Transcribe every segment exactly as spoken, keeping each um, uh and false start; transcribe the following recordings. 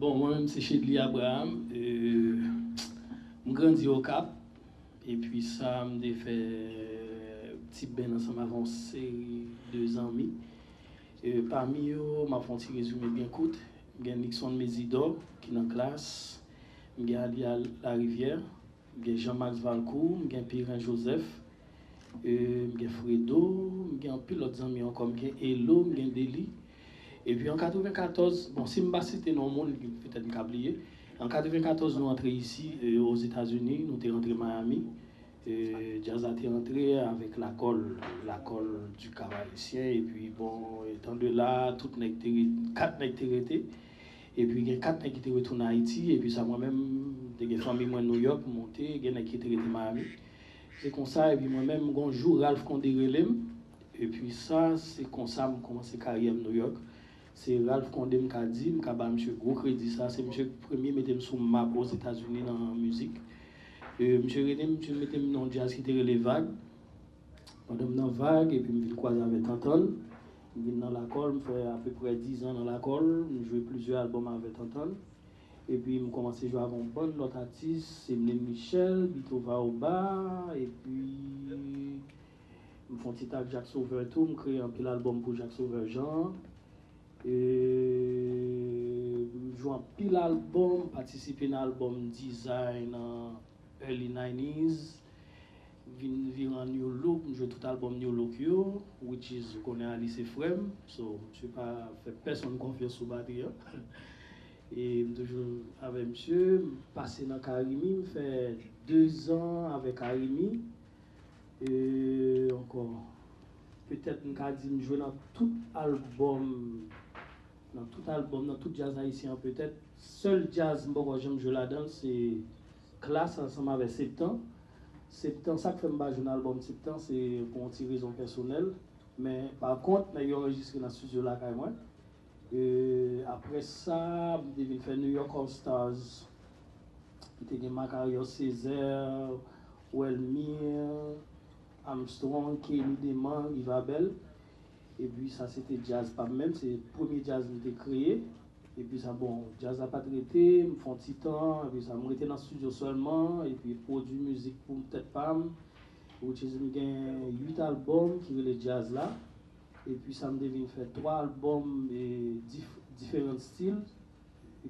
Bon, mwen menm se Chedly Abraham. Euh, m grandi Okap. Epi sa, m te fè ti ben ansanm avè yon seri de zanmi. Euh, pami yo, m ap fè yon ti rezime byen kout. M gen Nixon Mésidor ki nan klas. M gen Ali Al- Larivière. M gen Jean Max Valcourt, m gen Pirin Joseph, euh, m gen Fredo, m gen anpil lòt zanmi ankò, m gen Elo, m gen Deli. Epi an katrevenkatòz, bon, si m pa site non moun, petèt m ka bliye. An katrevenkatòz, nou antre isi, euh, Ozetazini, nou te rantre Miami. Euh, djaz la te antre avèk lakòl, lakòl di Kap Ayisyen, epi bon, etan de la, tout nèg te re-, kat nèg te rete. Epi gen kat nèg ki te retounen Ayiti, epi sa mwen menm, te gen fanmi mwen Nouyòk, m monte, gen nèg ki te rete Miami. Se konsa, epi mwen menm, gon jou Ralph Condé rele m, epi sa, se konsa m kòmanse karyè m Nouyòk. Se Ralph Condé m ka di, m ka ba misye gwo kredi sa, se misye ki premye mete m sou map Ozetazini nan mizik. E, misye rele m, misye mete m nan yon djaz ki te rele Vag. Pandan m nan Vag, epi m vin kwaze avè Tantann. M vin nan lakòl, m fè apeprè dizan nan lakòl, m jwe plizyè albòm avè Tantann. Epi m kòmanse jwe avè yon bann lòt atis, Semlin Michel, Bito Vaoba, epi m fè yon ti tak Jacques Sauveur tou, m kreye anpil albòm pou Jacques Sauveur Jean. E m jwe anpil albòm, patisipe nan albòm Design nan early nineties. Vin vire an New Look, m jwe tout albòm New Look yo, which is, ou konnen Ali se frè m, so misye pa fè pèsonn konfyans sou batri an. E m toujou avè misye, m pase nan Carimi, m fè dezan avè Carimi. E ankò, petèt m ka di m jwe nan tout albòm, nan tout albòm, nan tout djaz ayisyen an petèt. Sèl djaz m poko janm jwe ladan l, se Klass ansanm avè Septan. Septan, sa k fè m pa jwe nan albòm Septan, se pou yon ti rezon pèsonèl. Men, pa kont, nèg yo anrejistre nan estidyo lakay mwen. E, apre sa, m te vin fè New York All Stars. M te gen Makarios Césaire, Welmir, Armstrong, Kenny Deman, Yvabel. Epi sa, se te djaz pa m menm, se premye djaz m te kreye. Epi sa, bon, djaz la pa t rete, m fè yon ti tan, epi sa, m rete nan estidyo sèlman, epi pwodui mizik pou tèt pa m, which is m gen uit albòm ki rele Djaz la, epi sa, m te vin fè twa albòm e dif-, diferan stil,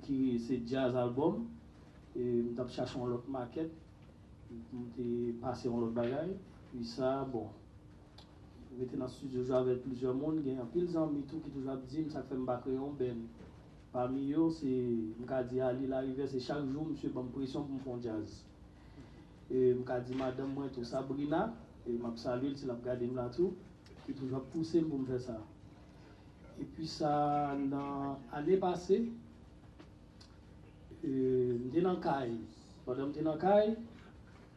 ki se djaz albòm, e m t ap chache yon lòt makèt, m te pase yon lòt bagay, epi sa, bon, rete nan estidyo jwe avèk plizyè moun, gen anpil zanmi tou ki toujou ap di m sa k fè m pa kreye yon band. Pami yo, se, m ka di Ali Larivière, se chak jou misye ban m presyon pou m fè yon djaz. E m ka di madanm mwen tou, Sabrina, e m ap salye l si l ap gade m la tou, ki toujou ap pouse m pou m fè sa. Epi sa, nan ane pase, e, m te nan kay. Pandan m te nan kay,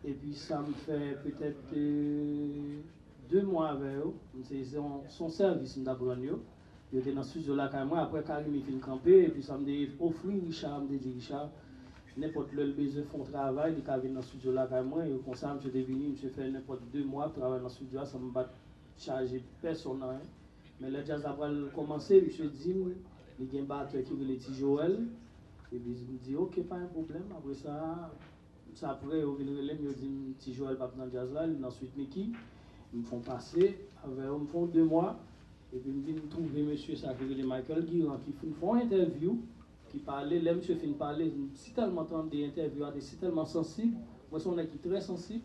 epi sa m fè petèt, e, de mwa avè yo. M se, se yon, se yon sèvis m t ap rann yo. Yo te nan estidyo lakay mwen, apre Carimi fin kanpe, epi sa m te ofri Richard, m te di Richard, nenpòt lè l bezwen fè yon travay, li ka vin nan estidyo lakay mwen, e konsa misye te vini, misye fè nenpòt de mwa ap travay nan estidyo a san m pa t chaje pèsonn anyen. Men lè djaz la pral kòmanse, misye di m, li gen batè ki rele Ti Joel. Epi m di, "Ok, pa gen pwoblèm." Apre sa, sa apre, yo vin rele m, yo di m, "Ti Joel p ap nan djaz la, li nan Sweet Micky." M fè yon pase avè yo, m fè yon de mwa. Epi m vin twouve mesye sa ki rele Michael Guirand, ki fin fè yon entèvyou. Ki pale, lè misye fin pale, m si tèlman tande entèvyou a, te si tèlman sansib, mwen se yon nèg ki trè sansib,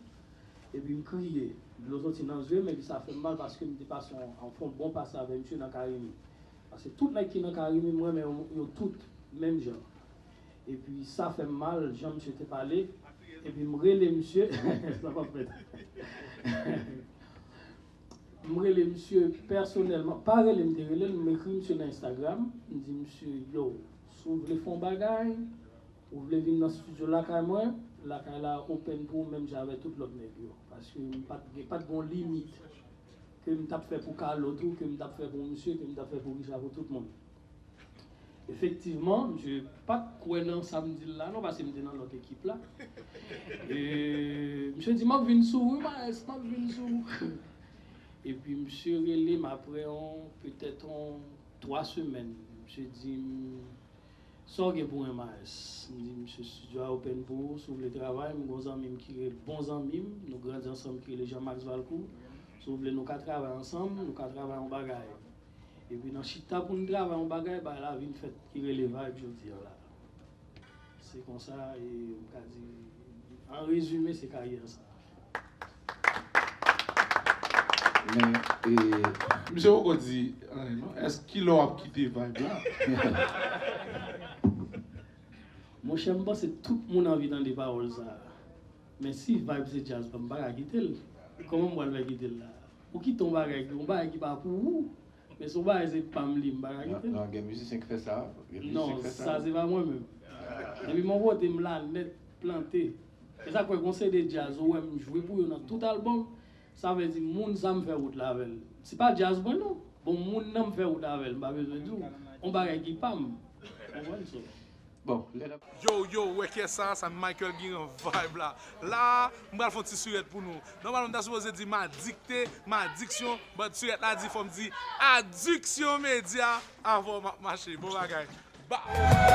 epi m kriye, dlo soti nan zye m, epi sa fè m mal paske m te pase yon, yon fon bon pase avè misye nan Carimi. Paske tout nèg ki nan Carimi, m renmen yo, yo tout menm jan. Epi sa fè m mal, jan misye te pale, epi m rele misye, sa p ap fèt. M rele misye pèsonèlman, pa rele m, te rele l, m ekri misye nan Instagram, m di misye, "Yo, si w vle fè yon bagay, ou vle vin nan estidyo lakay mwen, lakay la open pou ou menm jan avèk tout lòt nèg yo." Paske m pa t gen, pa t gen yon limit ke m t ap fè pou Carlo tou, ke m t ap fè pou misye, ke m t ap fè pou Richard, pou tout moun. Efektivman, misye pa t kwè nan sa m di l la non, paske m te nan lòt ekip la. E, misye di, "M ap vin sou ou, wi, Maes, m ap vin sou ou." Epi misye rele m apre yon, petèt yon twa semèn. Misye di m, Sa w gen pou M A S? M di, "Misye, studio a open pou ou, si w vle travay." M gon zanmi m ki rele, bon zanmi m, nou grandi ansanm, ki rele Jean Max Valcourt. Si w vle, nou ka travay ansanm, nou ka travay yon bagay. Epi nan chita pou n travay yon bagay, bagay la vin fèt ki rele Vibe jodi a la. Se konsa, e, m ka di, an rezime, se karyè sa. Men, e, misye poko di anyen non. Èske kilè w ap kite Vibe la? Monchè, m panse tout moun anvi tande pawòl sa. Men si Vibe se djaz pa m, m pa ka kite l. Kòman m pral fè kite l la? Ou kite yon bagay, yon bagay ki pa pou ou. Men si yon bagay se pa m li, m pa ka kite l. Non, gen mizisyen ki fè sa. Gen mizisyen ki fè sa. Non, sa se pa mwen menm. Depi m yon kote, m la nèt plante. E sa kwè gon se de djaz, ou wè m jwe pou yo nan tout albòm. Sa vle di moun sa m fè wout la avè l. Se pa djaz mwen non. Bon, moun nan m fè wout avè l, m pa bezwen di w. Yon bagay ki pa m. Konprann sa? Bon, lè n ap. Yo, yo, wè kè sa, sa Michael Guérin Vibe la. La, m pral fè yon ti sirèt pou nou. Nòmalman, m ta sipoze di m adikte, m adiksyon, but sirèt la di fò m di Addiction Media avan m ap mache. Bon bagay. Ba.